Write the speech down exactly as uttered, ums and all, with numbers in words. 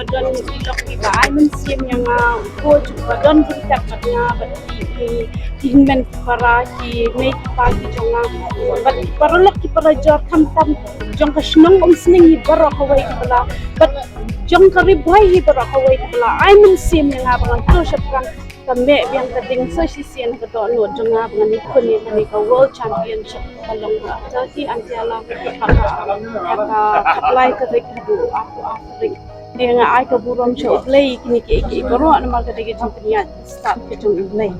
Don ki lok kiba ai mynsiem ïa nga, u coach uba don bynta bad nga, bad ki, ki, ki hynmen ki para, ki mei ki pa ki jong nga, bad paralok ki parajor khamtam jong ka shnong Umsning hi baroh kawei ka ba la, bad jong ka Ri Bhoi hi baroh kawei ka ba la ai mynsiem ïa nga ba ngan kiew shaphrang. Ka meh biang ka ding sa shisien ka dohnud jong nga ba ngan ïakhun ïa kane ka World Championship ka long ha Turkey, Antalya, ha ka, ha ka khatlai tarik haduh arphew ar tarik. Te nga ai ka burom sha U Blei kine kiei kiei baroh namar ka dei ka jingpynïaid stad ka jong U Blei.